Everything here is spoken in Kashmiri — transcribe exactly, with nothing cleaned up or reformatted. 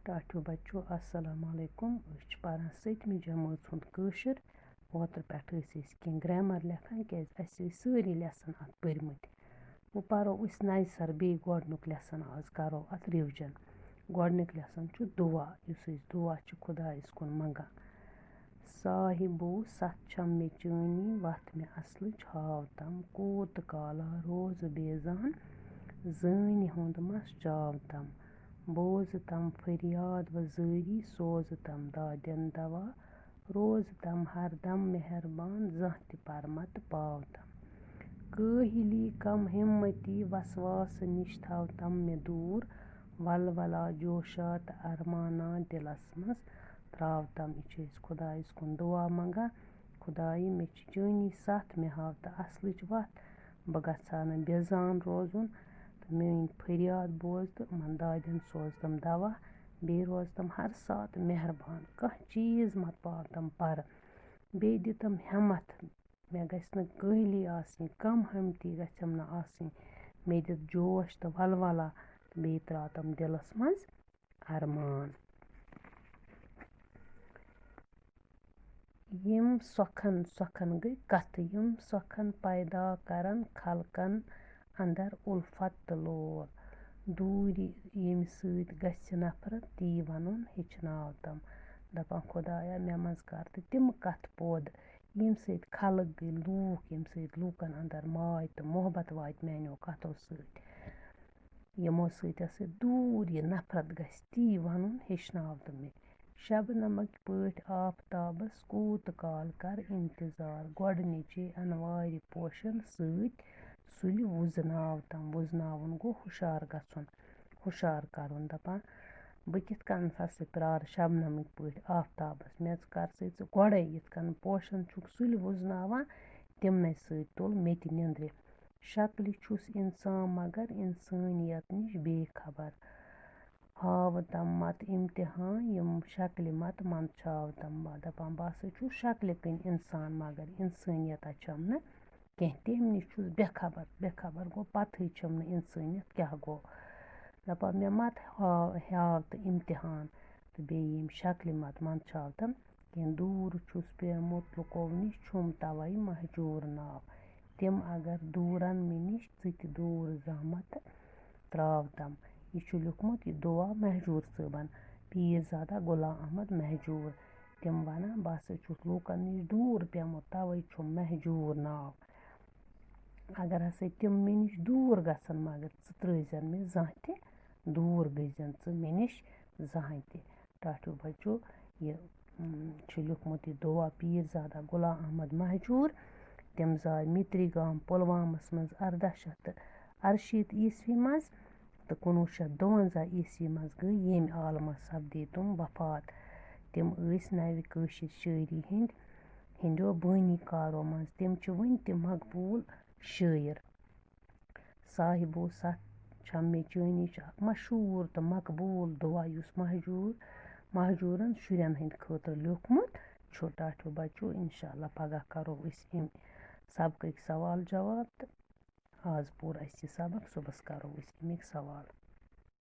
ٹاٹھیو بچو، السلام علیکم۔ أسۍ چھِ پران سٔتمہِ جمٲژ ہُنٛد کٲشُر۔ اوترٕ پٮ۪ٹھ ٲسۍ أسۍ کینٛہہ گرٛیمر لیکھان، کیٛازِ اَسہِ ٲسۍ سٲری لیسن اَتھ پٔرمٕتۍ۔ وۄنۍ پرو أسۍ نَیہِ سرٕ بیٚیہِ گۄڈٕنیُک لیسن۔ آز کرو اَتھ رِوجن۔ گۄڈٕنیُک لیسن چھُ دُعا، یُس أسۍ دُعا چھِ خۄدایَس کُن منٛگان۔ صاحبو، ستھ چھم مےٚ چٲنی، وتھ مےٚ اصلٕچ ہاو تم۔ کوٗت کالا روزٕ بیزان، زٲنہِ ہُنٛد مس چاو تم۔ بوزٕ تم فریاد و زٲری، سوزٕ تم دادٮ۪ن دوا۔ روزٕ تم ہر دم مہربان، زانٛہہ تہِ پرمت پاو تم۔ کٲہلی کم ہمتی، وسواسہٕ نِش تھاو تم مےٚ دوٗر۔ ولولا جوشا تہٕ ارمانا دِلس منٛز تراو تم۔ یہِ چھِ أسۍ خۄدایَس کُن دُعا منٛگان، خۄدایہِ، مےٚ چھِ چٲنی ستھ، مےٚ ہاو تہٕ اصلٕچ وتھ۔ بہٕ گژھٕ ہا نہٕ بیزان روزُن، تہٕ میٲنۍ فریاد بوز تہٕ یِمن دادٮ۪ن سوز تم دوا۔ بیٚیہِ روز تم ہر ساتہٕ مہربان، کانٛہہ چیٖز مت پاو تم پرٕ۔ بیٚیہِ دِ تم ہمت، مےٚ گژھِ نہٕ کٲہلی آسٕنۍ، کم ہمتی گژھم نہٕ آسٕنۍ۔ مےٚ دِتھ جوش تہٕ ولولا، تہٕ بیٚیہِ تراو تم دِلس منٛز ارمان۔ یِم سۄکھن، سۄکھن گٔے کتھٕ، یِم سۄکھن پیدا کرن خلقن اندر الفت تہٕ لول۔ دوٗری ییٚمہِ سۭتۍ گژھِ نفرت، تی ونُن ہیٚچھناو تم۔ دپان، خۄدایا، مےٚ منٛز کر تہٕ تِم کتھٕ پٲدٕ، ییٚمہِ سۭتۍ خلق گٔے، لوٗکھ، ییٚمہِ سۭتۍ لوٗکن اندر ماے تہٕ محبت واتہِ میانیو کتھو سۭتۍ۔ یِمو سۭتۍ ہسا دوٗر یہِ نفرت گژھِ، تی ونُن ہیٚچھناو تہٕ مےٚ۔ شبنمٕکۍ پٲٹھۍ آفتابس کوٗت کال کر انتظار، گۄڈٕنِچے انوارِ پوشن سۭتۍ سُلہِ وُزناو تم۔ وُزناوُن گوٚو ہُشار گژھُن، ہُشار کرُن۔ دپان، بہٕ کِتھ کٔنۍ ہسا پیارٕ شبنمٕکۍ پٲٹھۍ آفتابس؟ مےٚ ژٕ کر سۭتۍ ژٕ گۄڈے یِتھ کٔنۍ پوشن چھُکھ سُلہِ وُزناوان، تِمنٕے سۭتۍ تُل مےٚ تہِ نیٚندرِ۔ شکلہِ چھُس اِنسان مگر اِنسٲنیت نِش بے خبر۔ ہاوٕ تم مت امتحان، یِم شکلہِ مت منٛدچھاو تم۔ دپان، بہٕ ہسا چھُس شکلہِ کِنۍ اِنسان مگر اِنسٲنیت چھم نہٕ کینٛہہ، تمہِ نِش چھُس بے خبر۔ بے خبر گوٚو پتہٕے چھم نہٕ اِنسٲنیت کیٛاہ گوٚو۔ دپان، مےٚ مت ہاو، ہاو تہٕ امتحان، تہٕ بیٚیہِ ییٚمہِ شکلہِ مت منٛدچھاو تم کینٛہہ۔ دوٗر چھُس پیومُت لُکو نِش، چھُم توے مہجوٗر ناو۔ تِم اگر دوٗرن مےٚ نِش، ژٕ تہِ دوٗر زحمت تراو تم۔ یہِ چھُ لیوٗکھمُت یہِ دُعا مہجوٗر صٲبن، پیٖر زادہ غلام احمد مہجوٗر۔ تِم ونان، بہٕ ہسا چھُس لوٗکن نِش دوٗر پیومُت، توے چھُم مہجوٗر ناو۔ اگر ہسا تِم مےٚ نِش دوٗر گژھن، مگر ژٕ ترٲوزٮ۪ن مےٚ زانٛہہ تہِ دوٗر، گٔژھزٮ۪ن ژٕ مےٚ نِش زانٛہہ تہِ۔ ٹاٹھیو بچو، یہِ، اۭں، چھُ لیوٗکھمُت یہِ دُعا پیٖر زادہ غلام احمد مہجوٗر۔ تِم زاے مِتری گام پُلوامس منٛز اردہ شیٚتھ تہٕ ارشیٖتھ عیسوی منٛز، تہٕ کُنوُہ شیٚتھ دُوَنزاہ عیسوی منٛز گٔے ییٚمہِ عالمہٕ سپدے تِم وفات۔ تِم ٲسۍ نوِ کٲشِر شٲعری ہٕنٛدۍ، ہٕنٛدیو بٲنی کارو منٛز۔ تِم چھِ وُنہِ تہِ مقبوٗل شٲعر۔ صاحبو، ستھ چھم مےٚ چٲنی چھُ اکھ مشہوٗر تہٕ مقبوٗل دُعا، یُس مہجوٗر، مہجوٗرن شُرٮ۪ن ہٕنٛدِ خٲطرٕ لیوٗکھمُت چھُ۔ ٹاٹھیو بچو، انشاءاللہ پگاہ کرو أسۍ اَمہِ سبقٕکۍ سوال جواب، تہٕ آز پوٚر اَسہِ یہِ سبق، صُبحس کرو أسۍ اَمِکۍ سوال۔